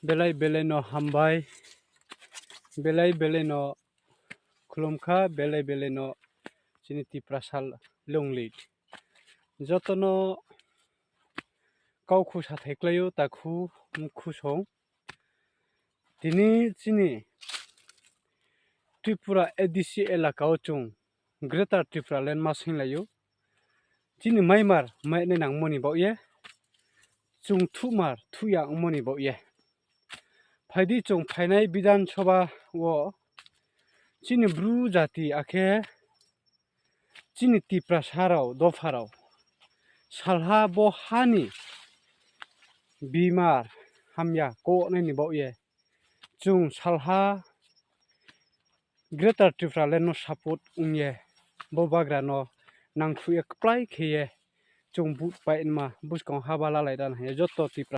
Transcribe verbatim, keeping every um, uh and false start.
Belai belai no hambai, belai belai no khulumkha, belai belai no chini Tiprasa longlit. Jotono kau khu sathai klaio, takhu mukhu song. Tini chini Tripura A D C elaka o chwng Greater Tripura Land ma swnglaio. Chini maimar mainai nangmani baoh ye, chwng thumar thuya wngmani baoh ye. Phaidi chwng phainai Bidhan Sabha o chini Bru jati akhe chini Tiprasa rao dopha rao salha bo hani bimar hamya konaini baoh ye chwng salha Greater Tripura Land no support wngye, bo bagra no nangkhuye kwplai kheye chwng vote paima buskang haba lalai dan hai joto Tipra